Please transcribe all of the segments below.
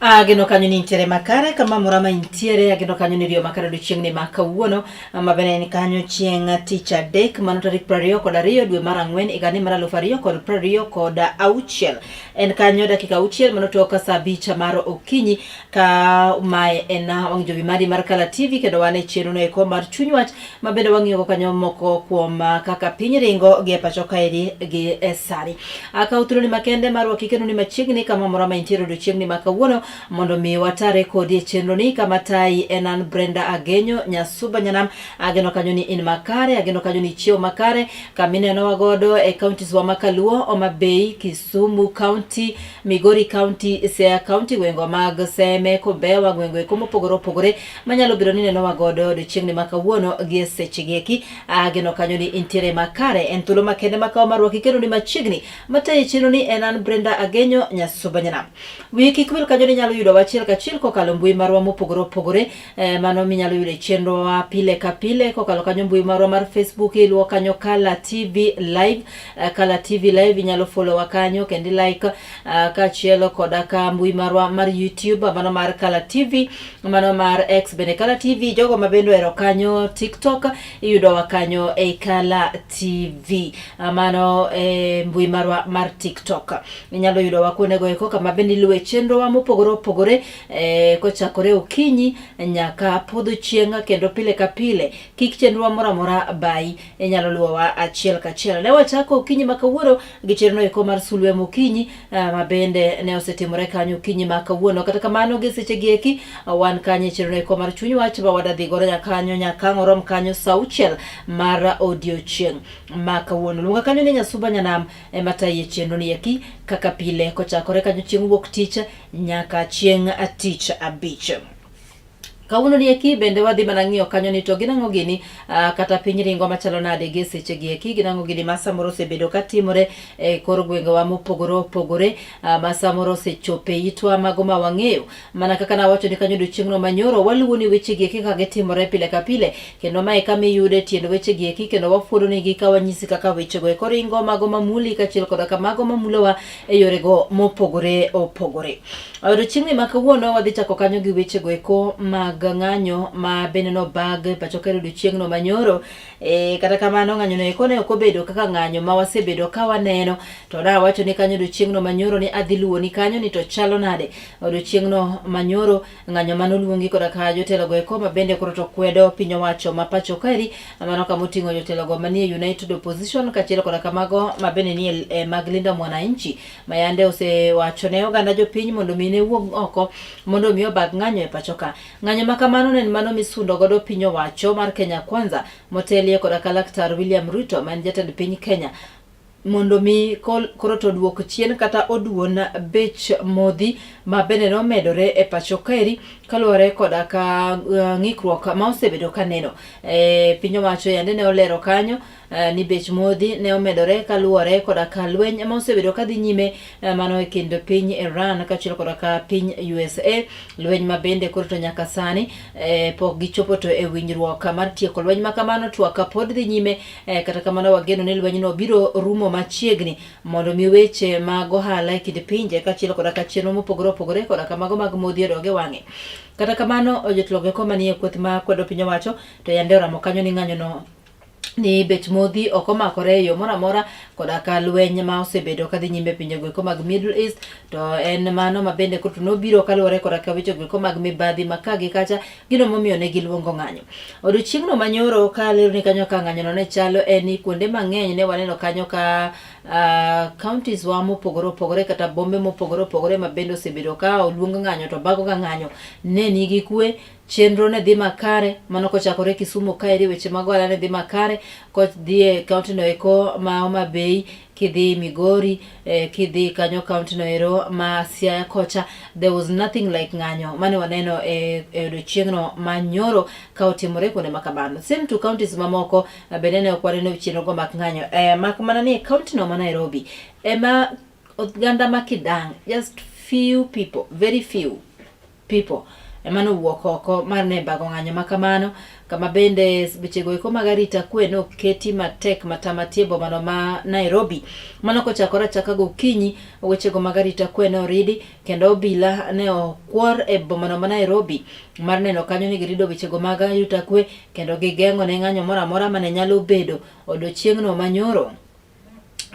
Ageno kanyo ni intiere makare kama mora ma intiere, ageno kanyo ni riyo makare odiochieng'ni ma kawuono ma bende en kanyo chieng' tich adek mano tarik 22 dwe mar ang'wen higa ni mar 2026. En kanyo dakika 6 mano tok sa 5 mar okinyi ka mae en wang' jowi mari mar Kala TV kendo wan e chenro no eko mar chuny wach ma bende wang'iyo go kanyo moko kuom kaka piny ringo gi e pacho kaeri gi e sani. Akawo thuoloni makende mar rwaki kendo ni machiegni kama moro ma intiere odiochieng'ni ma kawuono mondo mi watare kodi e chenro ni kama tayi en an Brenda Agenyo Nyasuba Nyanam. Ageno kanyo ni in makare, ageno kanyo ni ichiewo makare kama inenowa godo e counties wa ma Kaluo, Homa Bay, Kisumu County, Migori County, Siaya County, gwengwa mag Seme, Kombewa, gwengwa eko mopogore opogore manyalo bedo ni nenowa godo odiochieng'ni ma kawuono gi e sechegi eki. Ageno kanyo ni intiere makare. En thuolo makende makawo mar rwaki kendo ni machiegni. Matayo chenro ni en an Brenda Agenyo Nyasuba Nyanam. Wiyi kik wil kanyo ni inyalo yudowa achiel kachiel kokalo mbui marwa mopogore opogore. Mano minyalo yudo e chenrowa pile ka pile kokalo kanyo mbui marwa mar Facebook, iluwo kanyo Kala TV Live. Kala TV Live inyalo follow wa kanyo kendo like kaachiel koda ka mbui marwa mar YouTube mano mar Kala TV, mano mar X bende Kala TV, jogo ma bende ohero kanyo TikTok iyudowa kanyo e Kala TV, mano e mbui marwa mar TikTok. Inyalo yudowa kuondego eko kama bende iluwe chenrowa mopogore opogore kochakore okinyi nyaka podho chieng' kendo pile ka pile kik chenrowa moro amora bayi, inyalo luwowa achiel kachiel. Ne wachako okinyi ma kawuono gi chenro eko mar sulwe mokinyi ma bende ne osetimore kanyo okinyi ma kawuono. Kata kamano gi seche gi eki wan kanyo e chenro eko mar chuny wach ma wadadhi godo nyaka kanyo nyaka ang' orom kanyo sa 6 mar odiochieng' ma kawuono. Luonga kanyo ni Nyasuba Nyanam ema tayi e chenro ni eki kaka pile kochakore kanyo chieng' wuok tich nyaka chieng' tich abich. Kawuono ni eki bende wadhi mana ng'iyo kanyo ni to gin ang'o gini kata piny ringo machalo nade gi seche gi eki, gin ang'o gini ma samoro osebedo ka timore e kor gwengewa mopogore opogore ma samoro osechopo e itwa mago ma wang'eyo. Mana kaka nawacho ni kanyo odiochieng'no manyoro waluwo ni weche gi eki kaka gitimore pile ka pile kendo mae kama iyude tiend weche gi eki kendo wafuolo negi ka wanyisi kaka wechego eko ringo mago mamuli kaachiel koda ka mago mamulowa e yorego mopogore opogore. Odiochieng'ni ma kawuono wadhi chako kanyo gi wechego eko mag ng'anyo ma bende nobag e pacho kae odiochieng'no manyoro. Kata kamano ng'anyono eko ne ok obedo kaka ng'anyo ma wasebedo ka waneno, to nawacho ni kanyo odiochieng'no manyoro ni adhi luwoni kanyo ni to chalo nade. Odiochieng'no manyoro ng'anyo mane oluongi koda ka jotelogo eko ma bende koro to kwedo piny owacho ma pacho kaeri, mano kama oting'o jotelogo manie United Opposition kaachiel koda ka mago ma bende nie mag Linda Mwananchi ma yande osewacho ne oganda jopiny mondo mi ne wuog oko mondo mi obag ng'anyo e pacho ka. Ng'anyo ma kamano ne en mano misundo godo piny owacho mar Kenya Kwanza motelie koda ka Laktar William Ruto ma en jatend piny Kenya mondo mi koro to oduok chien kata oduon bech modhi ma bende nomedore e pacho kaeri kaluwore koda ka ng'ikruok ma osebedo ka neno. Piny owacho yande ne olero kanyo ni bech modhi ne omedore kaluwore koda ka lweny ma osebedo ka dhi nyime mano e kind piny Iran kaachiel koda ka piny USA, lweny ma bende koro to nyaka sani pok gichopo to e winjruok mar tieko lweny ma kamano. Twak pod dhi nyime. Kata kamano wageno ni lwenyno biro rumo machiegni mondo mi weche mag ohala e kind pinje kaachiel koda ka chenro mopogore opogore koda ka mago mag modhi odog e wang'e. Kata kamano jotelo eko manie kweth ma kwedo piny owacho to yande oramo kanyo ni ng'anyono ni bech modhi ok omakore e yo moro amora koda ka lweny ma osebedo kadhi nyime e pinjego eko mag Middle East to en mano ma bende koro nobiro kaluwore koda ka wechego eko mag mibadhi ma ka gi kacha gino momiyo ne giluongo ng'anyo. Odiochieng'no manyoro ka aleroni kanyo ka ng'anyono ne chalo en ni kuonde mang'eny ne waneno kanyo ka counties wa mopogore opogore kata bombe mopogore opogore ma bende osebedo ka oluong ng'anyo to bago ga ng'anyo ne nigi kwe, chenro ne dhi makare mano kochakore Kisumu kaeri weche mag ohala ne dhi makare kodhi e county no eko ma Homa Bay kidhi Migori kidhi kanyo county no ero ma Siaya kocha there was nothing like ng'anyo mane waneno e odiochieng'no ma nyoro ka otimore kuonde ma kamano. Same to counties mamoko bende ne ok waneno chenro go mag ng'anyo mak mana ni e county no ma Nairobi ema oganda ma Kidang' just few people, very few people. ema nowuok oko mar ne bago ng'anyo ma kamano, kama bende wechego eko mag arita kwe noketi matek matamatie bomano ma Nairobi. Mano kochakore achaka gokinyi, wechego mag arita kwe ne oridi kendo obila ne okwor e bomano ma Nairobi mar neno kanyo ni girido wechego mag arita kwe kendo gigeng'o ne ng'anyo moro amora mane nyalo bedo odiochieng'no manyoro.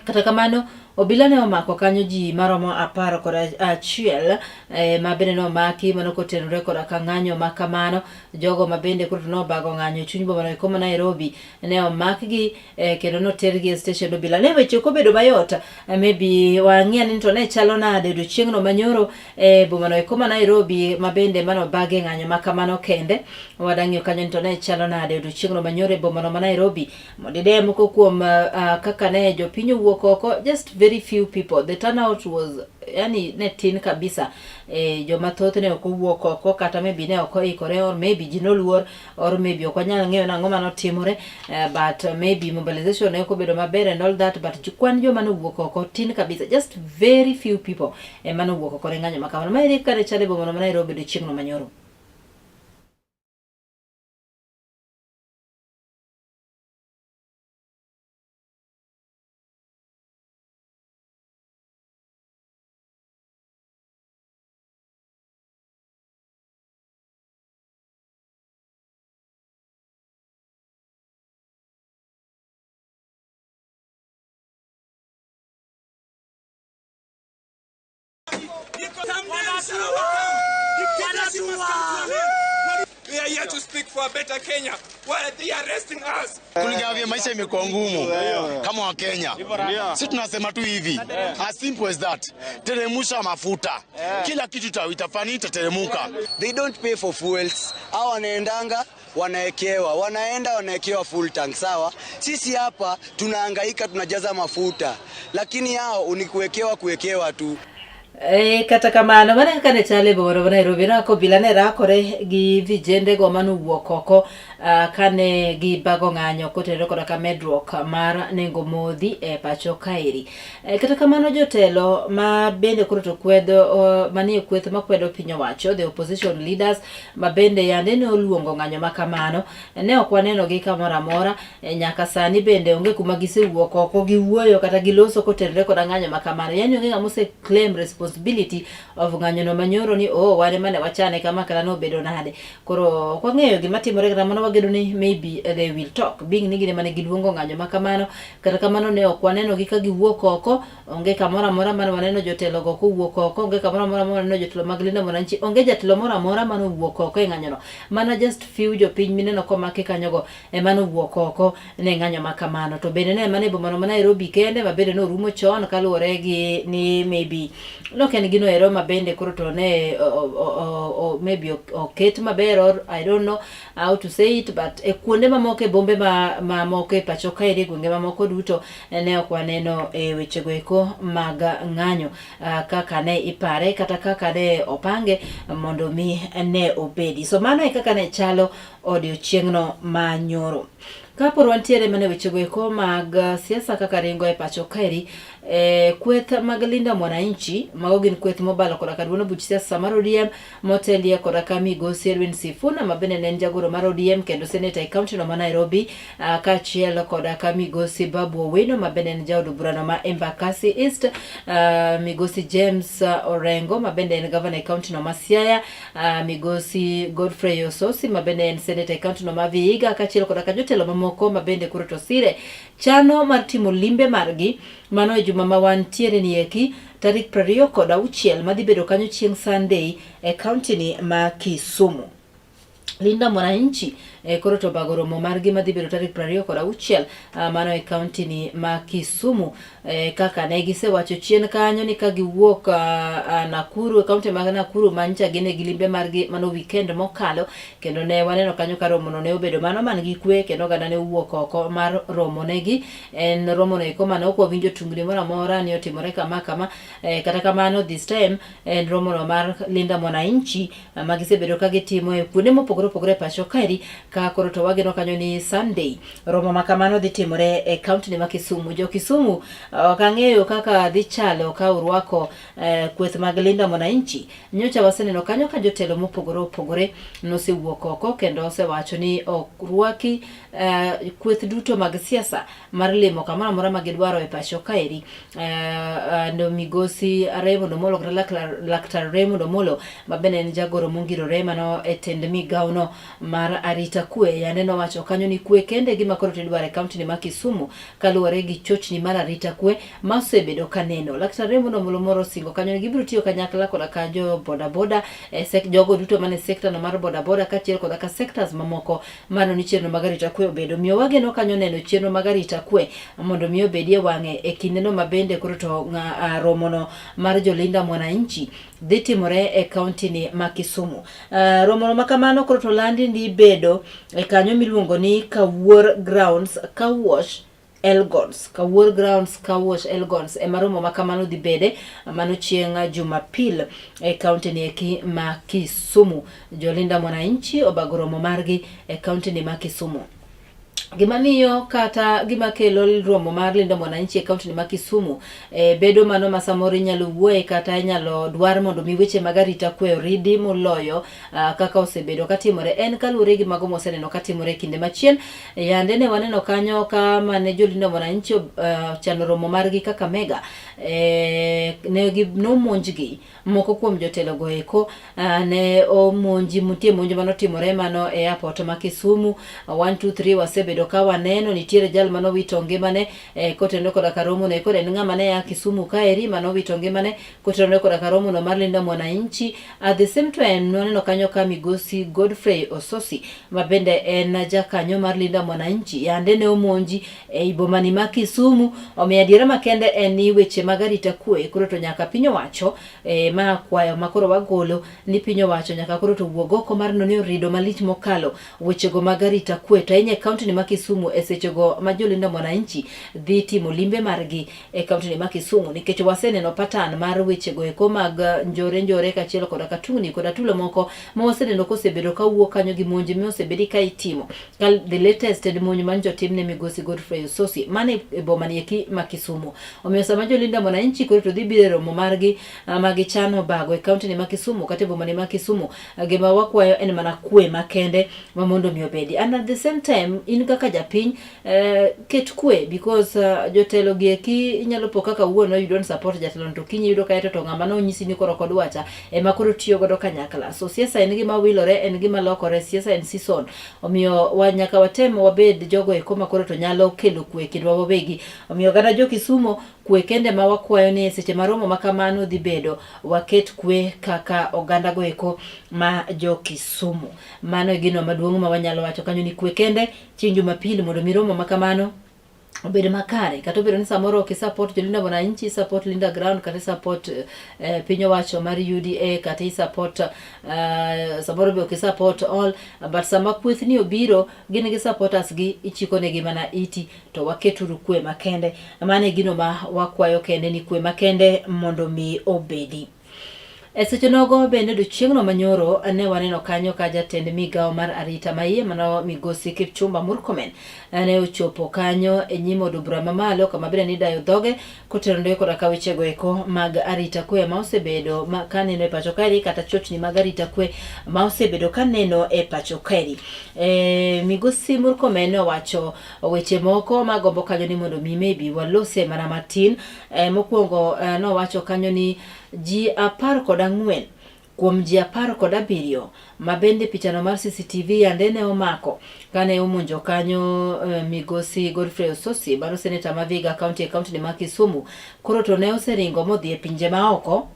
Kata kamano, obila ne omako kanyo ji maromo 11 ma bende ne omaki mano kotenore koda ka ng'anyo ma kamano. Jogo ma bende koro to nobago ng'anyo e chuny bomano eko ma Nairobi ne omakgi kendo notergi e steshend obila. Ne weche ok obedo mayot, maybe wang'i ni to ne chalo nade odiochieng'no manyoro e bomano eko ma Nairobi ma bende mano obage ng'anyo ma kamano kende. Wadang'iyo kanyo ni to ne chalo nade odiochieng'no manyoro e bomano ma Nairobi. Mondo ide moko kuom kaka ne jopiny owuok oko, just very few people. The turnout was yani ne tin kabisa. Joma thoth ne ok owuok oko kata maybe ne ok oikore or maybe ji noluor or maybe ok wanyal ng'eyo nang'o mane otimore, but maybe mobilization ne ok obedo maber and all that, but kwan joma nowuok oko tin kabisa, just very few people ema nowuok oko ne ng'anyo ma kamano. Ma ere kaka ne chal e bomano ma Nairobi odiochieng'no manyoro. We are here to speak for a better Kenya. Why are they arresting us? Kulingana vile maisha imekuwa ngumu kama wa Kenya, si tunasema tu hivi, as simple as that. Teremusha mafuta, kila kitu itafani itateremuka. They don't pay for fuels. Hao wanaendanga wanaekewa, wanaenda wanaekewa full tank, sawa. Sisi hapa tunahangaika tunajaza mafuta, lakini hao ni kuwekewa kuwekewa tu. Kata kamano mano kaka ne chal e boma ma Nairobi no obila ne rakore gi vijende go manowuok oko kane gibago ng'anyo kotenore koda ka medruok mar nengo modhi e pacho kaeri. Kata kamano jotelo ma bende koro to kwedo manie kweth makwedo piny owacho, the opposition leaders ma bende yande ne oluongo ng'anyo ma kamano, ne ok waneno gi kamoro amora nyaka sani bende onge kuma gisewuok oko giwuoyo kata giloso kotenore koda ng'anyo ma kamano. Yani onge ng'ama ose claim responsibility of ng'anyo no manyoro ni oh wan ema ne wachane kama kata nobedo nade. Koro ok wang'eyo gima timore kata mano wageno ni maybe they will talk being ni gin ema ne giluongo ng'anyo ma kamano. Kata kamano ne ok waneno gi ka giwuok oko, onge kamoro amora mane waneno jotelo go kowuok oko, onge kamoro amora mane waneno jotelo mag Linda Mwananchi, onge jatelo moro amora mane owuok oko e ng'anyo no. Mana just few jopiny mineno komaki kanyogo ema nowuok oko ne ng'anyo ma kamano. To bende ne mana e bomano ma Nairobi kende ma bende norumo chon kaluwore gi ni maybe nok en gino ero ma bende koro to ne maybe oket maber or I don't know how to say it, but e kuonde mamoko e bombe mamoko e pacho kaeri e gwenge mamoko duto ne ok waneno e wechego eko mag ng'anyo kaka ne ipare kata kaka ne opange mondo mi ne obedi. So mano e kaka ne chalo odiochieng'no ma nyoro. Kapod wantiere mana e wechego eko mag siasa kaka ringo e pacho kaeri, kweth mag Linda Mwananchi, mago gin kweth mobalo koda ka duond buch siasa mar ODM motelie koda ka migosi Edwin Sifuna ma bende ne en jagoro mar ODM kendo seneta e kaunti no ma Nairobi, kaachiel koda ka migosi Babu Owino ma bende en jaod burano ma Embakasi East, migosi James Orengo ma bende en gavana e kaunti no ma Siaya, Migosi Godfrey Ososi ma bende en seneta e kaunti no ma Vihiga kaachiel koda ka jotelo mamoko ma bende koro to sire chano mar timo limbe margi mano e juma ma wantiere ni eki tarik 26 madhi bedo kanyo chieng' Sunday e kaunti ni ma Kisumu. Linda Mwananchi koro to obago romo margi madhi bedo tarik 26 mano e kaunti ni ma Kisumu kaka ne gisewacho chien kanyo ni ka giwuok Nakuru e kaunti mag Nakuru mancha gin e gilimbe margi mano weekend mokalo kendo ne waneno kanyo ka romono ne obedo mano man gi kwe kendo oganda ne owuok oko mar romo negi. En romono eko mane ok wawinjo tungni moro amora ni otimore kama kama, kata kamano this time en romono mar Linda Mwananchi ma gisebedo ka gitimo e kuonde mopogore. mopogore opogore e pacho kaeri ka koro to wageno kanyo ni Sunday romo ma kamano dhi timore e kaunti ma Kisumu. Jo Kisumu ok ang'eyo kaka dhi chalo ka urwako eh, kweth mag Linda Mwananchi. Nyocha waseneno kanyo ka jotelo mopogore opogore nosewuok oko kendo osewacho ni ok rwaki eh, kweth duto mag siasa mar limo kamoro amora ma gidwaro e pacho kaeri. Eh, no migosi Raymond Omolo kata Laktar Raymond Omolo ma bende en jagoro mongirore mano e tend migawono mar arita kwe yande nowacho kanyo ni kwe kende gima koro tidwaro e kaunti ma Kisumu kaluwore gi chochni mar arita kwe ma osebedo kaneno. Laktar Raymond Omolo moro osingo kanyo ni gibiro tiyo kanyakla koda ka jo bodaboda e sek, jogo duto mane sekta no mar bodaboda kaachiel koda ka sectors mamoko mano ni chenro mag arita kwe obedo. Omiyo wageno kanyo neno chenro mag arita kwe mondo mi obedie wang'e e kindeno ma bende koro to romono mar jolinda mwananchi dhi timore e kaunti ni ma Kisumu. Romono ma kamano koro to landi ni bedo e kanyo miluongo ni Kawuor Grounds Car Wash Elgons. Kawuor Grounds Car Wash Elgons ema romo ma kamano dhi bede mano chieng' Jumapil e kaunti ni eki ma Kisumu. Jolinda Mwananchi obago romo margi e kaunti ni ma Kisumu. Gima miyo kata gima kelo romo mar Linda Mwananchi e kaunti ma Kisumu e, bedo mano ma samoro inyalo wuoye kata inyalo dwar mondo mi weche mag arita kwe oridi moloyo kaka osebedo katimore en kaluwore gi mago mwaseneno katimore e kinde machien. Yande ne waneno kanyo ka mane jolinda Mwananchi ochano romo margi Kakamega e, ne gi nomonjgi moko kuom jotelo go eko ne omonji nitie monj manotimore mano e airport ma Kisumu 1 2 3 wasebedo ka waneno nitiere jal manowito ngimane e, kotenore koda ka romono eko en ng'ama ne a Kisumu kaeri manowito ngimane kotenore koda ka romono mar Linda Mwananchi. At the same time nwaneno kanyo ka migosi Godfrey Ososi ma bende en jakanyo mar Linda Mwananchi yande ne omonji ei bomani ma Kisumu. Omiyo adiera makende en ni weche mag arita kwe koro to nyaka piny owacho e, ma kwayo ma koro wagolo ni piny owacho nyaka koro to wuog oko mar neno ni orido malich mokalo wechego mag arita kwe to ahinya e kaunti ni ma Kisumu e sechego ma jolinda Mwananchi dhi timo limbe margi e kaunti ni ma Kisumu nikech waseneno pattern mar wechego eko mag njore njore kaachiel koda katungni koda tulo moko ma waseneno kosebedo kawuok kanyo gi monj ma osebedi ka itimo ka the latest en monj man jotim ne migosi Godfrey Ossosi mane e boma ni eki ma Kisumu. Omiyo sama jolinda Mwananchi koro to dhi biro e romo margi ma gichano bago e kaunti ni ma Kisumu kata e boma ni ma Kisumu, gima wakwayo en mana kwe makende ma mondo mi obedi. And at the same time in kaka japiny ket kwe because jotelo gi eki inyalo po kaka wuono you don't support jatelo to kiny iyudo kaeto to ng'ama nonyisi ni koro ok odwacha ema koro tiyo godo kanyakla. So siasa en gima wilore, en gima lokore, siasa en season. Omiyo wa, nyaka watem wabed jogo eko ma koro to nyalo kelo kwe e kindwa wawegi. Omiyo oganda jo Kisumo, kwe kende ma wakwayo ni e seche ma romo ma kamano dhi bedo, waket kwe kaka oganda go eko ma jo Kisumu. Mano e gino maduong' ma wanyalo wacho kanyo ni kwe kende chieng' Jumapil mondo mi romo ma kamano obed makare kata obedo ni samoro ok isupport Jolinda Mwananchi, isupport Linda Ground kata isupport eh, piny owacho mar UDA kata isupport eh, samoro be ok isupport all but sama kwethni obiro gin gi supporters gi ichiko negi mana iti to waketuru kwe makende. Mano e gino ma wakwayo kende ni kwe makende mondo mi obedi. E seche nogo bende odiochieng'no manyoro ne waneno kanyo ka jatend migawo mar arita maiye mano migosi Kipchumba Murkomen ne ochopo kanyo e nyim od bura mamalo kama bende nidayo dhoge kotenore koda ka wechego eko mag arita kwe ma osebedo ma kaneno e pacho kaeri kata chochni mag arita kwe ma osebedo kaneno e pacho kaeri. E, migosi Murkomen ne owacho weche moko magombo kanyo ni mondo mi maybe walose mana matin. E, mokwongo e, nowacho kanyo ni Ji 14 kuom ji 17 ma bende pichano mar CCTV yande ne omako kane omonjo kanyo eh, migosi Godfrey Ossosi mano seneta ma Vihiga County e kaunti ma Kisumu koro to ne oseringo modhi e pinje maoko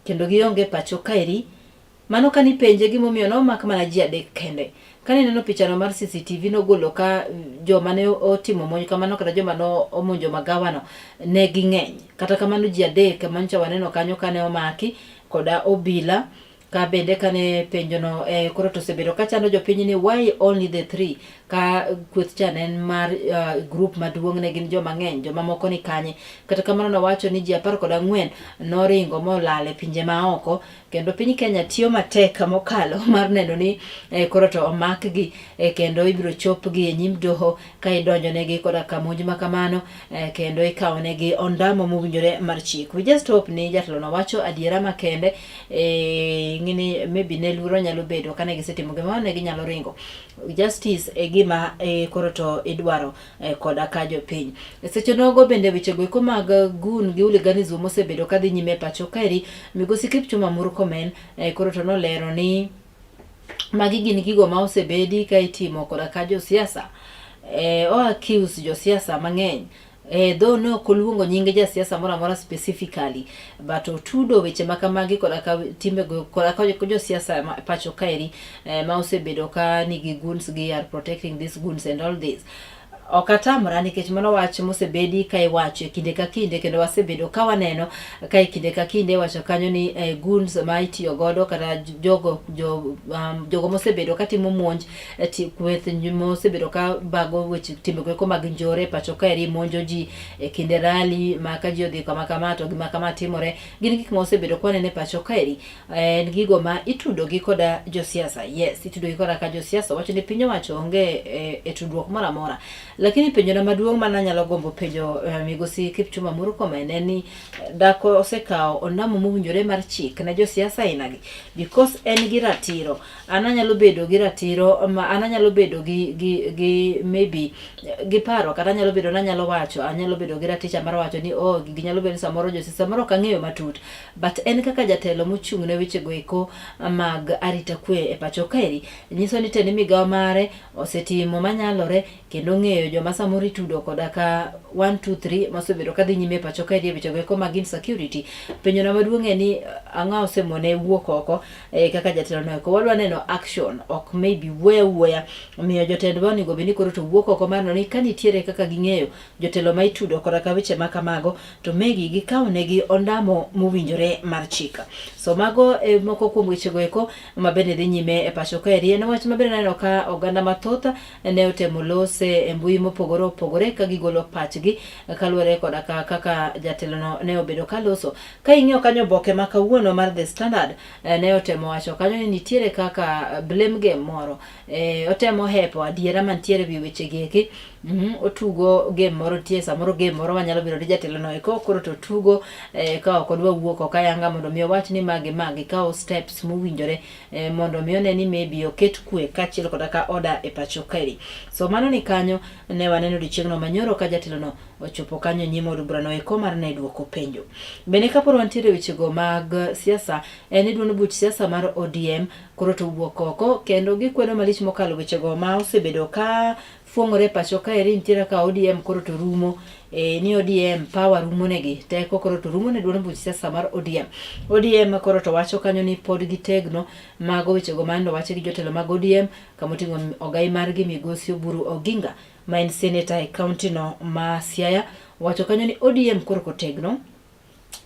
kendo gionge pacho kaeri. Mano kane ipenje gimomiyo nomak mana ji adek kende. Kane ineno pichano mar CCTV nogolo ka joma ne otimo monj kamano kata joma ne omonjo magawano ne ging'eny. Kata kamano ji adek manyocha waneno kanyo kane omaki koda obila ka bende kane penjono eh, koro to osebedo ka chando jopiny ni why only the three ka kweth cha ne en mar uh, group maduong' ne gin joma ng'eny joma moko ni kanye. Kata kamano nowacho ni ji 14 noringo molal e pinje maoko. Kendo piny Kenya tiyo matek mokalo mar neno ni eh, koro to omakgi eh, kendo ibiro chopgi e nyim doho ka idonjonegi koda ka monj ma kamano eh, kendo ikawonegi ondamo mowinjore mar chik. We just hope ni jatelono wacho adiera makende eh, ng'ini maybe ne luoro nyalo bedo kane gisetimo gima ne ginyalo ringo. Justice e gima eh, koro to idwaro eh, koda ka jopiny. E seche nogo bende weche goeko mag gun gi hooliganism mosebedo kadhi nyime e pacho kaeri, migosi Kipchumba Murkomen eh, koro to nolero ni magi gin gigo ma osebedi ka itimo koda ka josiasa eh, o accuse josiasa mang'eny Eh, though ne ok oluongo nying jasiasa moro amora specifically but otudo weche ma kamagi koda ka timbe go koda ka josiasa ma pacho kaeri eh, ma osebedo ka nigi goons gi are protecting these goons and all this ok atamra nikech mano wach mosebedi ka iwacho e kinde ka kinde kendo wasebedo ka waneno ka e kinde ka kinde iwacho kanyo ni eh, goons ma itiyo godo kata jogo jo, jogo mosebedo ka timo monj eh, kweth mosebedo ka bago weche timbe goeko mag njore e pacho kaeri monjo ji e kinde rali ma ka ji odhi kama kama to gima kama timore gin gik ma osebedo ka waneno e pacho kaeri en gigo ma itudo gi koda josiasa. Yes, itudo gi koda ka josiasa wacho ni piny owacho onge e, e tudruok moro amora. Lakini penjona maduong' ma nanyalo gombo penjo eh, migosi Kipchumba Murkomen en ni eh, dak osekawo ondamo mowinjore mar chik ne josiasa ainagi because en gi ratiro. An anyalo bedo gi ratiro ma an anyalo bedo gi gi gi maybe eh, gi paro kata anyalo bedo ni anyalo wacho anyalo bedo gi raticha mar wacho ni oh gigi nyalo bedo ni samoro josiasa samoro ok ang'eyo matut But en kaka jatelo mochung' ne wechego eko mag arita kwe e pacho kaeri, nyiso ni tend migawo mare osetimo manyalore kendo ng'eyo joma samoro itudo koda ka 1 2 3 mosebedo kadhi nyime e pacho kaeri e wechego eko mag insecurity. Penjona maduong' en ni ang'o osemone wuok oko e, kaka jatelo no eko wadwa neno action ok maybe wuoyo awuoya. Omiyo jotendwa onego bed ni koro to wuok oko mar neno ni ka nitiere kaka ging'eyo jotelo ma itudo koda ka weche ma kamago to megi gikaw negi ondamo mowinjore mar chik. So mago e moko kuom wechego eko ma bende dhi nyime e pacho kaeri. En wach ma bende naneno ka oganda mathoth ne otemo lose e mbui mopogore opogore ka gigolo pachgi kaluwore koda ka kaka jatelono ne obedo ka loso. Ka ing'iyo kanyo oboke ma kawuono mar The Standard eh, ne otemo wacho kanyo ni nitiere kaka blame game moro eh, otemo hepo adiera mantiere wi weche gi eki otugo game moro nitie samoro game moro manyalo bedo ni jatelo no eko koro to tugo eh, ka ok odwa wuok ok ayanga mondo mi owach ni magi magi kawo steps mowinjore eh, mondo mi one ni maybe oket kwe kaachiel koda ka order e pacho kaeri. So mano ni kanyo ne waneno odiochieng'no manyoro ka jatelo no ochopo kanyo e nyim od burano eko mar ne duoko penjo. Bende kapod wantiere e wechego mag siasa en ni duond buch siasa mar ODM koro to owuok oko kendo gikwedo malich mokalo wechego ma osebedo ka Fuong'ore e pacho kaeri nitiere kaka ODM koro to rumo e, ni ODM power rumo negi teko koro to rumo ne duond buch siasa mar ODM. ODM koro to wacho kanyo ni pod gitegno mago wechego mane owachi gi jotelo mag ODM kamoting'o ogai margi migosi Oburu Oginga ma en seneta e kaunti no ma Siaya wacho kanyo ni ODM koro kotegno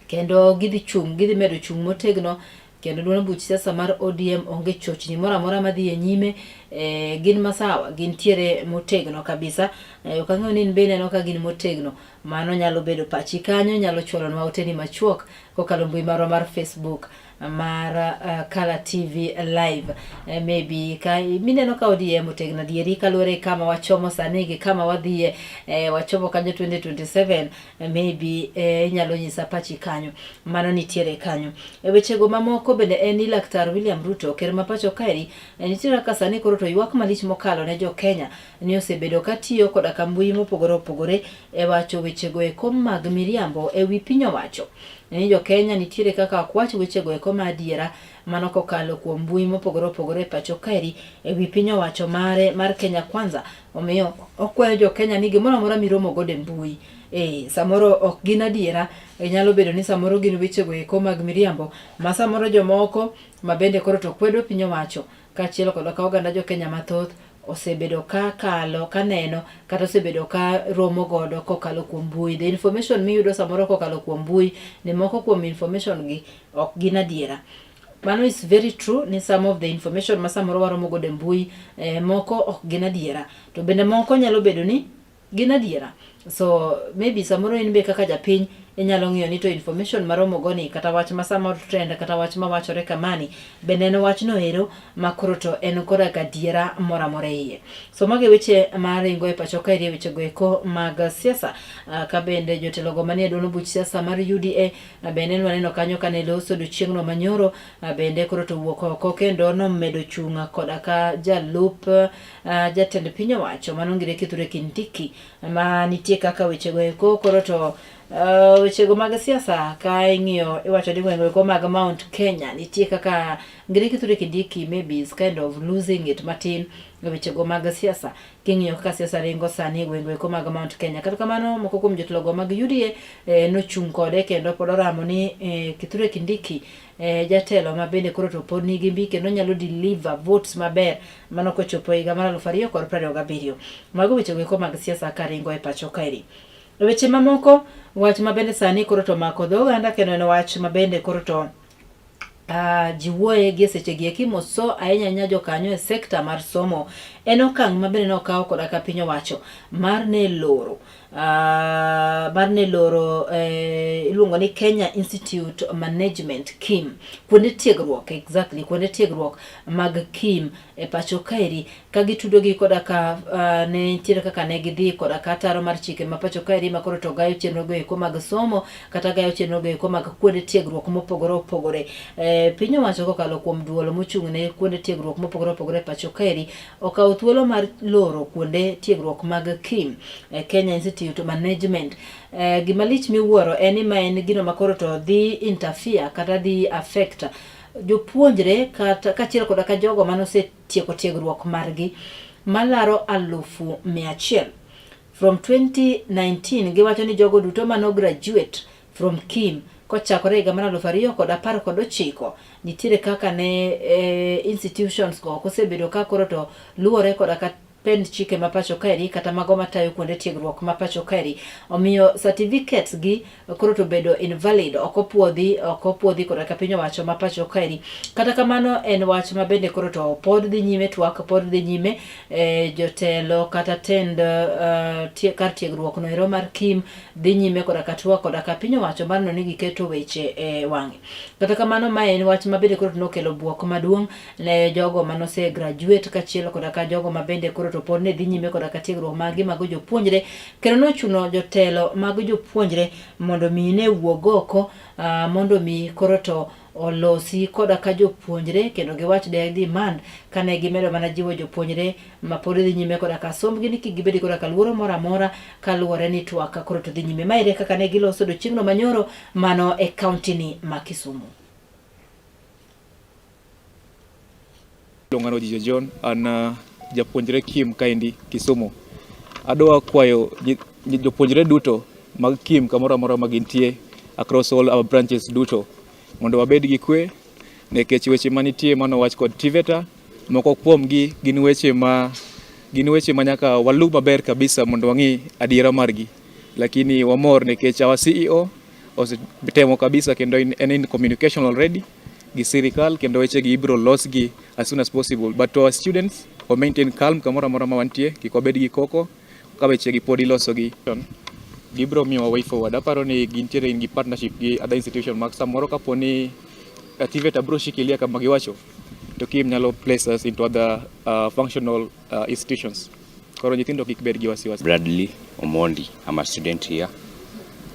kendo gidhi chung' gidhi medo chung' motegno kendo duond buch siasa mar ODM onge chochni moro amora madhi e nyime e, gin masawa gintiere motegno kabisa e, ok ang'eyo ni in be ineno ka gin motegno mano nyalo bedo pachi kanyo nyalo chwalonwa oteni machuok kokalo mbui marwa mar Facebook mar uh, Kala TV live uh, maybe ka mineno ka ODM otegno adieri kaluwore kama wachomo sani gi kama wadhiye eh, wachomo kanyo 2027 eh, maybe eh, inyalo nyisa pachi kanyo mano nitiere kanyo e wechego mamoko bende en ni Laktar William Ruto ker ma pacho kaeri eh, nitiere kaka sani koro to ywak malich mokalo ne jo Kenya ni osebedo ka tiyo koda ka mbui mopogore opogore e wacho wechego eko mag miriambo e wi piny owacho ni jo Kenya nitiere kaka ok wach wechego eko ma adiera mano kokalo kuom mbui mopogore opogore e pacho kaeri e wi piny owacho mare mar Kenya Kwanza. Omiyo okwayo jo Kenya ni gimoro amora miromo godo e mbui e, samoro ok gin adiera, e, nyalo bedo ni samoro gin wechego eko mag miriambo ma samoro jomoko ma bende koro to kwedo piny owacho kaachiel kod ka oganda jo Kenya mathoth osebedo ka kalo ka neno kata osebedo ka romo godo kokalo kuom mbui. The information miyudo samoro kokalo kuom mbui ni moko kuom information gi ok gin adiera. Mano is very true ni some of the information ma samoro waromo godo e mbui eh, moko ok gin adiera to bende moko nyalo bedo ni gin adiera. So maybe samoro in be kaka japiny Inyalo ng'iyo ni to information maromo go ni kata wach ma samoro trend kata wach mawachore kamani bende en wachno ero ma koro to en koda gadiera moro amora e iye. So mago e weche maringo e pacho kaeri e wechego eko mag siasa. Ka bende jotelogo manie duond buch siasa mar UDA bende nwaneno kanyo kane loso odiochieng'no manyoro bende koro to wuok oko kendo nomedo chung' koda ka jalup jatend piny owacho mano ngire Kithure Kindiki ma nitie kaka wechego eko koro to wechego mag siasa ka ing'iyo iwacho ni gwenge eko mag Mount Kenya nitie kaka Ngire Kithure Kindiki maybe is kind of losing it matin e wechego mag siasa king'iyo kaka siasa ringo sani e gwenge eko mag Mount Kenya. Kata kamano moko kuom jotelogo mag UDA nochung' kode kendo pod oramo ni Kithure Kindiki jatelo ma bende koro to pod nigi mbi kendo nyalo deliver votes maber mano kochopo higa mar 2027. Mago wechego eko mag siasa karingo e pacho kaeri. E weche mamoko, wach ma bende sani koro to omako dho oganda kendo en wach ma bende koro to ji wuoye gi e seche gi eki moso ahinya ahinya jokanyo e sekta mar somo en okang' ma bende nokaw koda ka piny owacho mar ne loro mar ne loro iluongo ni Kenya Institute Management KIM kuonde tiegruok exactly kuonde tiegruok mag KIM e pacho kaeri ka gitudo gi koda ka ne nitiere kaka ne gidhi koda ka ataro mar chike ma pacho kaeri ma koro to gayo chenro go eko mag somo kata gayo chenro go eko mag kuonde tiegruok mopogore opogore. Piny owacho kokalo kuom duol mochung' ne kuonde tiegruok mopogore opogore e pacho kaeri okawo thuolo mar loro kuonde tiegruok mag KIM, Kenya Institute Management. Gima lich miwuoro en ni ma en gino ma koro to dhi interfere kata dhi affect jopuonjre kata kaachiel koda ka jogo mane osetieko tiegruok margi malaro 100,000. From 2019 giwacho ni jogo duto mano graduate from KIM kochakore higa mar 2019 nitiere kaka ne institutions go ok osebedo ka koro to luwore koda ka pend chike ma pacho kaeri kata mago matayo kuonde tiegruok ma pacho kaeri. Omiyo certificates gi koro to bedo invalid, ok opuodhi, ok opuodhi koda ka piny owacho ma pacho kaeri. Kata kamano en wach ma bende koro to pod dhi nyime, twak pod dhi nyime, jotelo kata tend kar tiegruok no ero mar KIM dhi nyime koda ka twak koda ka piny owacho mar neno ni giketo weche e wang'e. Kata kamano mae en wach ma bende koro to nokelo buok maduong' ne jogo manose graduate kachiel koda ka jogo ma bende koro to pod ne dhi nyime koda ka tiegruok maggi mago jopuonjre kendo nochuno jotelo mag jopuonjre mondo mi ne wuog oko mondo mi koro to olosi koda ka jopuonjre kendo giwach their demand kane gimedo mana jiwo jopuonjre ma pod dhi nyime koda ka sombgi ni kik gibed koda ka luoro moro amora kaluwore ni twak koro to dhi nyime. Ma ere kaka ne giloso odiochieng'no manyoro mano e kaunti ni ma Kisumu. Iluonga ni Ojijo John, an japuonjre KIM kaendi Kisumu. Adwa kwayo jopuonjre duto mag KIM kamoro amora ma gintie across all our branches duto mondo wabed gi kwe nikech weche manitie manowach kod TVETA moko kuomgi gin weche ma gin weche ma nyaka waluw maber kabisa mondo wang'i adiera margi, lakini wamor nikech our CEO osetemo kabisa kendo en in communication already gi sirikal kendo wechegi ibiro losgi as soon as possible, but to our students wa maintain calm kamoro amora ma wantie, kik wabed gi koko ka wechegi pod ilosogi. Gibiro miyowa way forward. Aparo ni gintiere gi partnership gi other institution mag samoro kapo ni TVETA biro shikilia kama giwacho to KIM nyalo place us into other functional institutions. Koro nyithindo kik bed gi wasiwasi. Bradley Omondi, I'm a student here,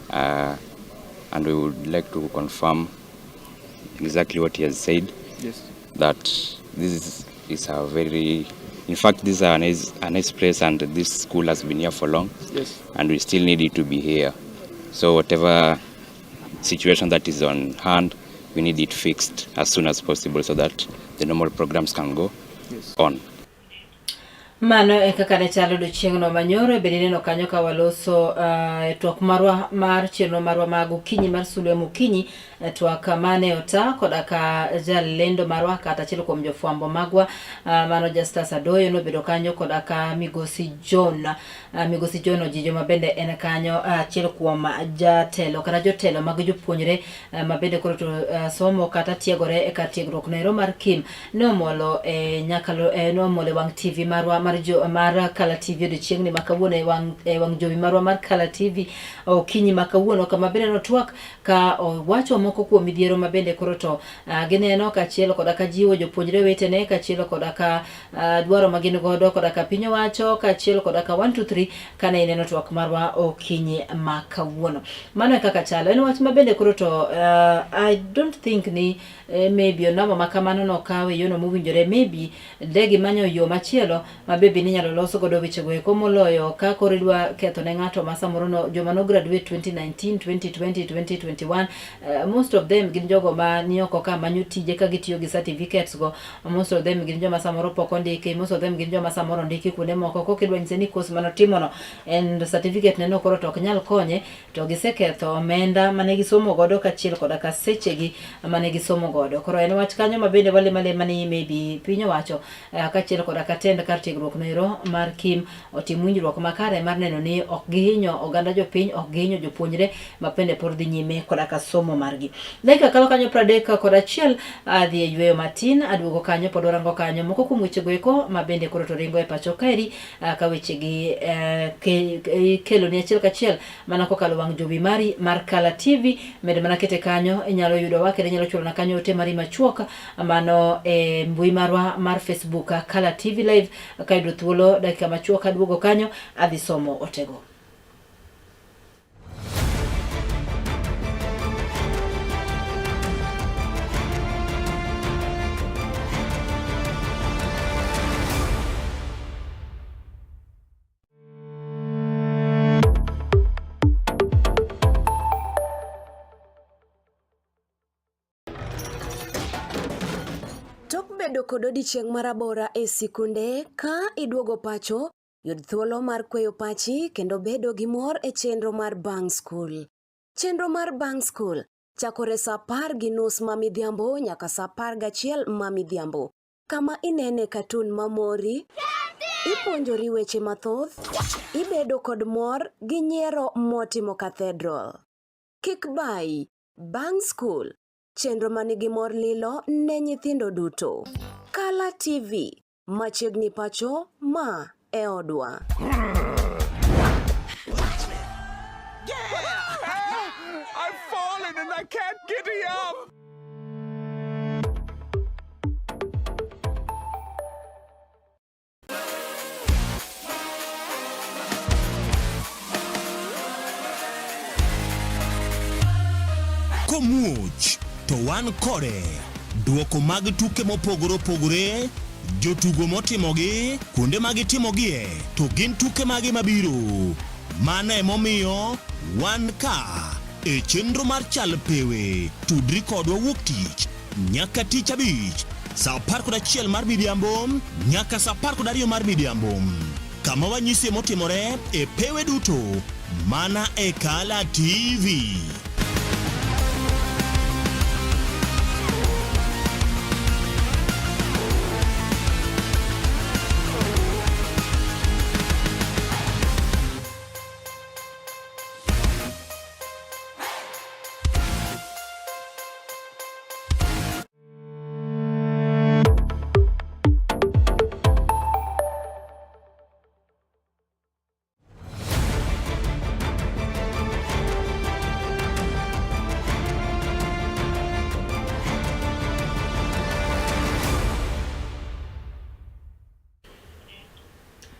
and we would like to confirm exactly what he has said. Yes. That this is a very, in fact, this is a nice place, and this school has been here for long. Yes. And we still need it to be here. So whatever situation that is on hand, we need it fixed as soon as possible so that the normal programs can go Yes. on. Mano e kaka ne chalo odiochieng'no manyoro bende ineno kanyo ka waloso twak marwa mar chenro marwa mag okinyi mar sulwe mokinyi twak mane ota koda ka jalendo marwa kata achiel kuom jofwambo magwa mano Justus Adoyo nobedo kanyo koda ka migosi John migosi John Ojijo ma bende en kanyo achiel kuom jatelo kata jotelo mag jopuonjre ma bende koro to somo kata tiegore e kar tiegruok noero mar KIM ne omolo e nyakalo ne omolo e wang' TV marwa mar mar jo, mar Kala TV odiechieng'ni ma kawuono e wang' e wang' jowi marwa mar Kala TV okinyi ma kawuono kama bende notwak ka owacho moko kuom midhiero ma bende koro to uh, gineno kaachiel koda ka jiwo jopuonjre wetene kaachiel koda ka uh, dwaro ma gin godo koda ka piny owacho kaachiel koda ka 1 2 3 kane ineno twak marwa okinyi ma kawuono. Mano e kaka chalo. En wach ma bende koro to uh, I don't think ni eh, maybe onamo ma kamano nokawe yono mowinjore maybe de gimanyo yo machielo ma be ninyalo los godo wechego eko moloyo ka koro idwa ketho ne ng'ato ma samoro no, joma no graduate 2019 2020 2021 uh, most of them gin jogo ma ni oko ka manyo tije ka gitiyo gi certificates go most of them gin joma samoro pok ondiki most of them gin joma samoro ondiki kuonde moko kok idwa nyise ni course manotimono and certificate ne no koro to ok nyal konye to giseketho omenda mane gisomo godo kaachiel koda ka sechegi mane gisomo godo. Koro en wach kanyo ma bende walemo alema ni maybe piny owacho eh, kaachiel koda ka tend kar tiegruok noero mar Kim otim winjruok makare mar neno ni ok gihinyo oganda jopiny, ok gihinyo jopuonjre ma bende pod dhi nyime koda ka somo margi. Dakika kalo kanyo 31 adhi e yweyo matin, aduogo kanyo pod warango kanyo moko kuom wechego eko ma bende koro to ringo e pacho kaeri ah, ka wechegi eh, ikelo ni achiel kachiel mana kokalo wang' jowi mari mar Kala TV. Med mana kete kanyo, inyalo yudowa kendo inyalo chwalona kanyo ote mari machuok mano e mbui marwa mar Facebook Kala TV Live. Kayudo thuolo dakika machuok aduogo kanyo adhi somo otego. Tok bedo kod odiechieng' marabora e sikunde, ka iduogo pacho, yud thuolo mar kweyo pachi kendo bedo gi mor e chenro mar bang' skul. Chenro mar bang' skul chakore sa 10:30 ma midhiambo nyaka sa 11 ma midhiambo. Kama inene katun mamori, ipuonjori weche mathoth, ibedo kod mor gi nyiero motimo cathedral. Kik bayi, bang' skul, chenro manigi mor lilo ne nyithindo duto. Kala TV, machiegni pacho, ma e odwa. I've fallen and I can't get up. Komuoch to wan kode. Duoko mag tuke mopogore opogore, jotugo motimogi, kuonde ma gitimogie, to gin tuke mage mabiro. Mano emomiyo wan ka e chenro mar Chal Pewe. Tudri kodwa wuok tich nyaka tich abich saa 11 mar midhiambo nyaka saa 12 mar midhiambo kama wanyisie motimore e pewe duto mana e Kala TV.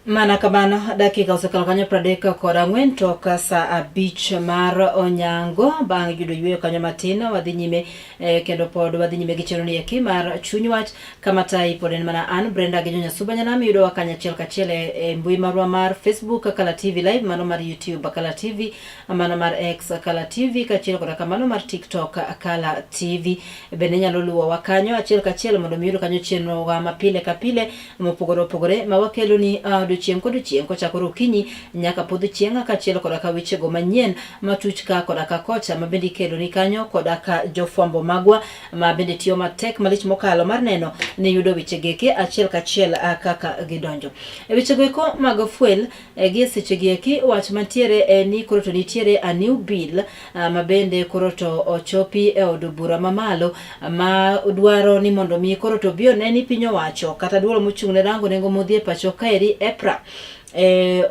Mana kamano dakika osekalo kanyo 34 tok saa 5 mar onyango bang' yudo yueyo kanyo matin wadhi nyime eh, kendo pod wadhi nyime gi chenro ni eki mar chuny wach kama tai pod en mana an Brenda gi Jonyasuba Nyanam yudowa kanyachiel kachiel e, e mbui marwa mar Facebook Kala TV Live, mano mar YouTube Kala TV, mano mar X Kala TV kaachiel koda kamano mar TikTok Kala TV. Bende inyalo luwowa kanyo achiel kachiel mondo mi iyud kanyo chenrowa ma pile ka pile mopogore opogore ma wakeloni. odiochieng' kodiochieng' kochakore okinyi nyaka podho chieng' kaachiel koda ka wechego manyien matuch ka koda ka kocha ma bende ikeloni kanyo koda ka jofwambo magwa ma bende tiyo matek malich mokalo mar neno ni yudo weche geke achiel kachiel kaka gidonjo. E wechego eko mag fuel gie sechegi eki wach mantiere en ni koro to nitiere a new bill ma bende koro to ochopi e od bura mamalo ma dwaro ni mondo mi koro to obi one ni piny owacho kata duol mochung' ne rango nengo modhi e pacho kaeri EPRA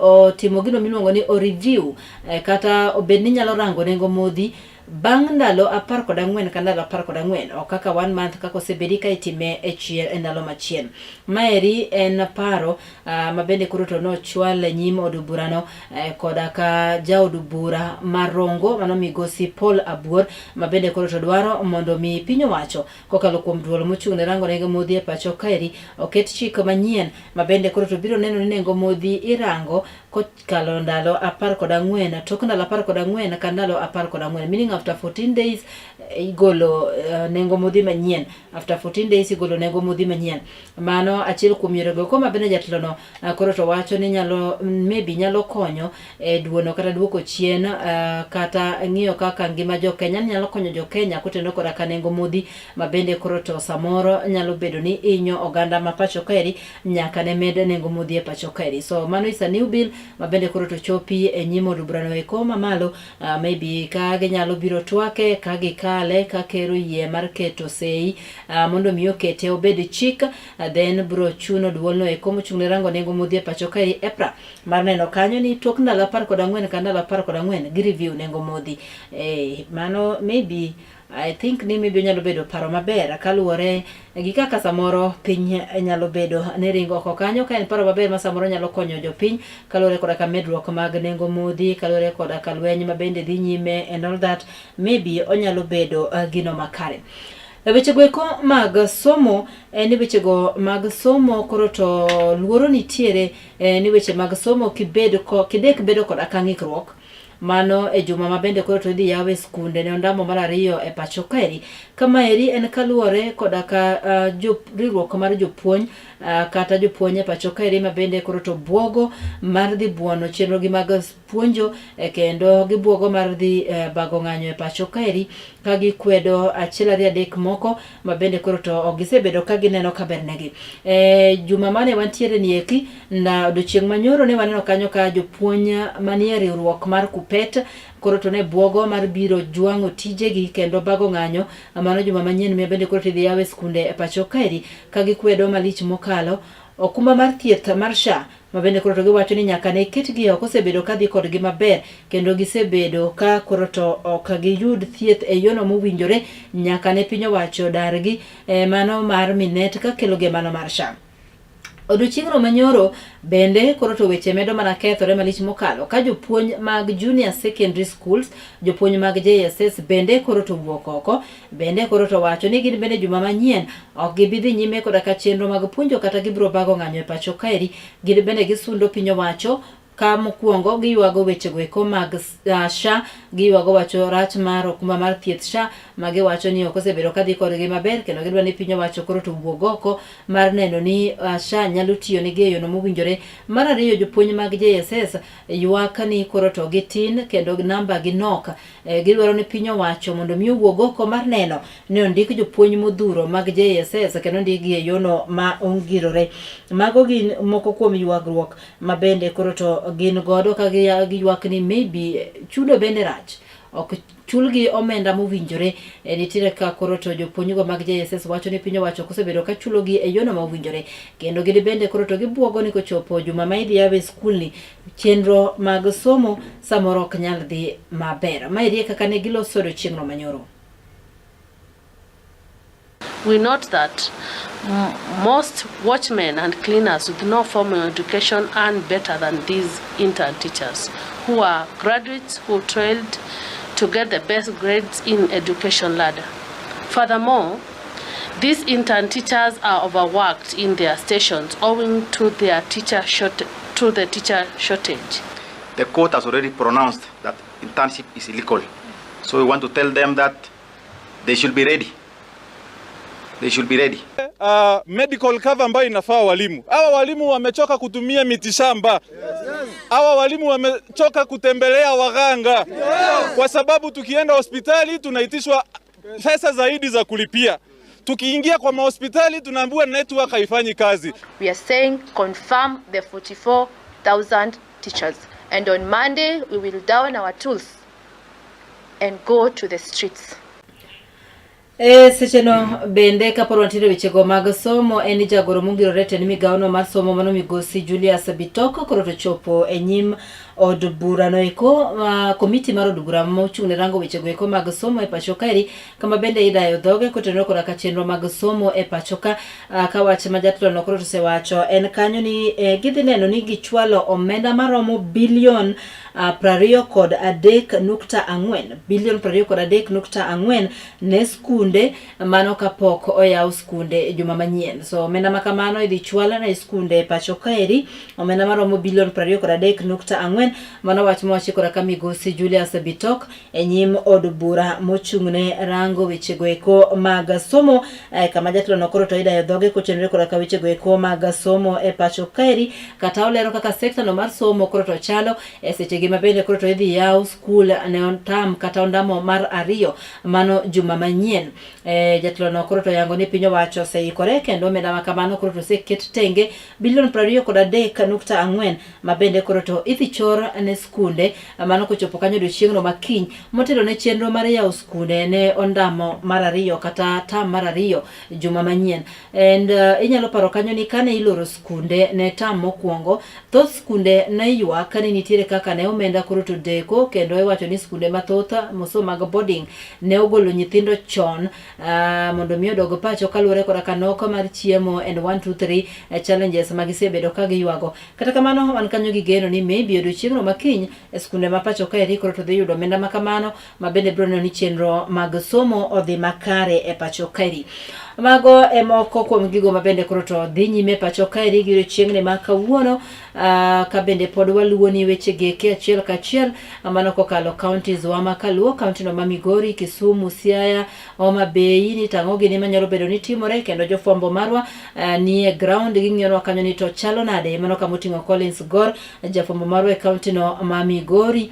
otimo gino miluongo ni o review kata obed ni nyalo rango nengo modhi bang' ndalo 14 ka ndalo 14 ok kaka one month kaka osebedi ka itime e chien e ndalo machien. Maeri en paro ma bende koro to nochwal e nyim od burano koda ka jaod bura ma Rongo mano migosi Paul Abuor ma bende koro to dwaro mondo mi piny owacho kokalo kuom duol mochung' ne rango nengo modhi e pacho kaeri oket chik manyien ma bende koro to biro neno ni nengo modhi irango kokalo ndalo 14 tok ndalo 14 ka ndalo 14 meaning after 14 days igolo nengo modhi manyien after 14 days igolo nengo modhi manyien. Mano achiel kuom yorego eko ma bende jatelono koro to wacho ni nyalo maybe nyalo konyo e duono kata duoko chien kata ng'iyo kaka ngima jo Kenya nyalo konyo jo Kenya kotenore koda ka nengo modhi ma bende koro to samoro nyalo bedo ni inyo oganda ma pacho kaeri nyaka ne med nengo modhi e pacho kaeri. So mano is a new bill ma bende koro to chopi e nyim od burano eko mamalo maybe ka ginyalo biro twake ka gikale ka ker oyie mar keto sei mondo mi okete obed chik then bro chuno duolno eko mochung' ne rango nengo modhi e pacho kaeri EPRA mar neno kanyo ni tok ndalo 14 ka ndalo 14 gi review nengo modhi. Mano maybe I think ni maybe onyalo bedo paro maber kaluwore gi kaka samoro piny nyalo bedo ni ringo oko kanyo ka en paro maber ma samoro nyalo konyo jopiny kaluwore koda ka medruok mag nengo modhi kaluwore koda ka lweny ma bende dhi nyime and all that maybe onyalo bedo gino makare. E wechego eko mag somo en ni wechego mag somo koro to luoro nitiere ni weche mag somo kibed ko kidek bedo koda ka ng'ikruok mano e juma ma bende koro to idhi yaw e skunde ne ondamo mar ariyo e pacho kaeri. Kamaeri en kaluwore koda ka riwruok mar jopuonj kata jopuonj e pacho kaeri ma bende koro to buogo mar dhi buono chenrogi mag puonjo kendo gibuogo mar dhi bago ng'anyo e pacho kaeri ka gikwedo achiel ariyo adek moko ma bende koro to ok gisebedo ka gineno ka bernegi. E juma mane wantiere ni eki na odiochieng' manyoro ne waneno kanyo ka jopuonj manie riwruok mar KUPPET koro to ne buogo mar biro jwang'o tijegi kendo bago ng'anyo mano juma manyien ma bende koro tidhi yaw e skunde e pacho kaeri ka gikwedo malich mokalo okumba mar thieth mar SHA ma bende koro to giwacho ni nyaka ne ketgi oko osebedo ka dhi kodgi maber kendo gisebedo ka koro to ok giyud thieth e yono mowinjore nyaka ne piny owacho dargi e mano mar Minet ka kelogi e mano mar SHA. Odiochieng'no manyoro bende koro to weche medo mana kethore malich mokalo ka jopuonj mag junior secondary schools, jopuonj mag JSS bende koro to wuok oko, bende koro to wacho ni gin bende juma manyien ok gibi dhi nyime koda ka chenro mag puonjo kata gibiro bago ng'anyo e pacho kaeri. Gin bende gisundo piny owacho ka mokwongo giywago wechego eko mag SHA, giywago wacho rach mar okumba mar thieth SHA ma giwacho ni ok osebedo ka dhi kodgi maber kendo gidwa ni piny owacho koro to wuog oko mar neno ni SHA nyalo tiyo negi e yono mowinjore. Mar ariyo jopuonj mag JSS ywak ni koro to gitin kendo namba gi nok. Gidwaro ni piny owacho mondo mi owuog oko mar neno ni ondik jopuonj modhuro mag JSS kendo ondikgi e yono ma ongirore. Mago gin moko kuom ywagruok ma bende koro to gin godo ka giywak ni maybe chudo bende rach ok chulgi omenda mowinjore. Nitiere ka koro to jopuonjgo mag JSS wacho ni piny owacho ok osebedo ka chulogi e yono ma owinjore kendo gin bende koro to gibuogo ni kochopo juma ma idhi yawe skulni chenro mag somo samoro ok nyal dhi maber. Maeri e kaka ne giloso odiochieng'no manyoro. We note that most watchmen and cleaners with no formal education earn better than these intern teachers, who are graduates who toiled to get the best grades in education ladder. Furthermore, these intern teachers are overworked in their stations owing to their teacher short, to the teacher shortage. The court has already pronounced that internship is illegal. So we want to tell them that they should be ready. They should be ready. medical cover ambayo inafaa walimu. Hawa walimu wamechoka kutumia mitishamba. Hawa walimu wamechoka kutembelea waganga. Kwa sababu tukienda hospitali tunaitishwa pesa zaidi za kulipia. Tukiingia kwa mahospitali tunaambiwa network haifanyi kazi. We are saying confirm the 44,000 teachers. And on Monday, we will down our tools and go to the streets. E secheno bende kapod wantiere wechego mag somo en ni jagoro mongirore tend migawono mar somo mano migosi Julius Bitok koro to chopo e nyim od burano eko uh, komiti mar od bura mochung' ne rango wechego eko mag somo e pacho kaeri kama bende idayo dhoge kotenore koda ka chenro mag somo e pacho ka uh, ka wach ma jatelono koro to osewacho en kanyo ni eh, gidhi neno ni gichwalo omenda maromo bilion 23.4 bilion 23.4 ne skunde mano kapok oyaw skunde juma manyien. So omenda ma kamano idhi chwal ne skunde e pacho kaeri omenda maromo bilion 23.4 mano wach mowachi koda ka migosi Julius Bitok e nyim od bura mochung'ne rango wechego eko mag somo eh, kama jatelono koro to idayo dhoge kochenore koda ka wechego eko mag somo e pacho kaeri kata olero kaka sekta no mar somo koro to chalo e sechegi ma bende koro to idhi yaw skul ne tam kata ondamo mar ariyo mano juma manyien. E, jatelono koro to yango ni piny owacho oseikore kendo omenda ma kamano koro to oseket tenge bilion 23.4 ma bende koro to idhi chor ne skunde mano kochopo kanyo odiochieng'no ma kiny motelo ne chenro mar yawo skunde ne ondamo mar ariyo kata tam mar ariyo juma manyien. And inyalo paro kanyo ni kane iloro skunde ne tam mokwongo, thoth skunde ne ywak ni nitiere kaka ne omenda koro to deko kendo iwacho ni skunde mathoth moso mag boarding ne ogolo nyithindo chon mondo mi odog pacho kaluwore koda ka nok mar chiemo and 1 2 3 challenges ma gisebedo ka giywago. Kata kamano wan kanyo gi geno ni maybe odiochieng'no ma kiny e skunde ma pacho kaeri koro to dhi yudo omenda ma kamano ma bende biro neno ni chenro mag somo odhi makare e pacho kaeri. Mago e moko kuom gigo ma bende koro to dhi nyime e pacho kaeri gi odiochieng'ni ma kawuono ka bende pod waluwo ni weche gi eki achiel kachiel mano kokalo counties wa ma kaluo county no ma Migori, Kisumu, Siaya, Homa Bay ni tang'o gini manyalo bedo ni timore kendo jofwambo marwa nie ground ging'iyonwa kanyo ni to chalo nade mano kama oting'o Collins Gor jafwambo marwa e county no ma Migori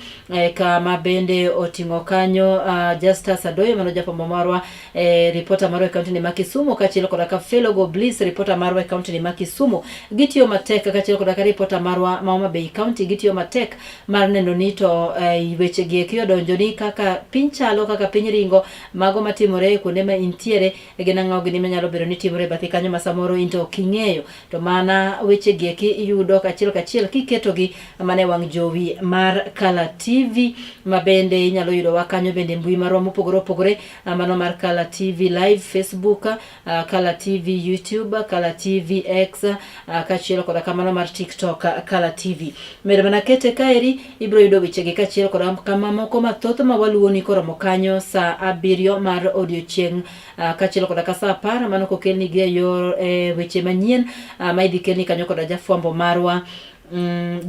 kama bende oting'o kanyo Justus Adoyo mano jafwambo marwa reporter marwa e county ni ma Kisumu kaachiel koda ka Fellow Go Bliss reporter marwa e county ni ma Kisumu gitiyo matek kaachiel koda ka reporter marwa ma Homa Bay county gitiyo matek mar neno ni to weche gi eki odonjo ni kaka piny chalo kaka piny ringo mago matimore e kuonde ma intiere gin ang'o gini manyalo bedo ni timore e bathi kanyo ma samoro in to ok ing'eyo to mana weche gi eki iyudo kachiel kachiel kiketogi mana e wang' jowi mar Kala TV ma bende inyalo yudowa kanyo bende mbui marwa mopogore opogore mano mar Kala TV live Facebook, Kala TV YouTube, Kala TV X kaachiel koda kamano mar TikTok Kala TV. Med mana kete kaeri ibiro yudo wechegi kaachiel koda kamamoko mathoth ma waluwoni koromo kanyo saa abiriyo mar odiochieng' kaachiel koda ka saa apar mano kokelnigi e yor e weche manyien ma idhi kelni kanyo koda jafwambo marwa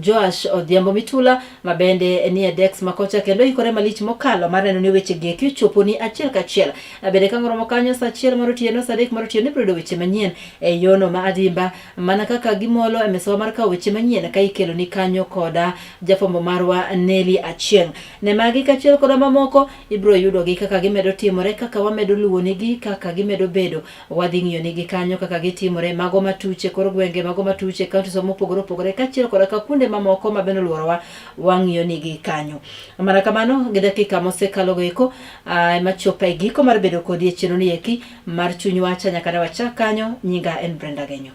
Joash Odhiambo Mitula ma bende nie desk ma kocha kendo ikore malich mokalo mar neno ni weche gi eki ochoponi achiel kachiel. Bende ka ng'oromo kanyo saa achiel mar otieno, saa adek mar otieno ibiro yudo weche manyien e yono ma adimba mana kaka gimolo e mesawa mar kawo weche manyien ka ikeloni kanyo koda jafwambo marwa Nelly Achieng'. Ne magi kaachiel koda mamoko ibiro yudogi kaka gimedo timore, kaka wamedo luwonigi, kaka gimedo bedo Wadhi ng'iyo nigi kanyo kaka gitimore, mago matuch e kor gwenge, mago matuch e counties mopogore opogore, kaachiel koda ka kuonde mamoko ma bende oluorowa, wang'iyo nigi kanyo. Mana kamano, gi dakika mosekalogo eko, ema chopo e giko mar bedo kodi e chenro ni eki mar Chuny Wacha nyaka ne wachak kanyo. Nyinga en Brenda Genyo.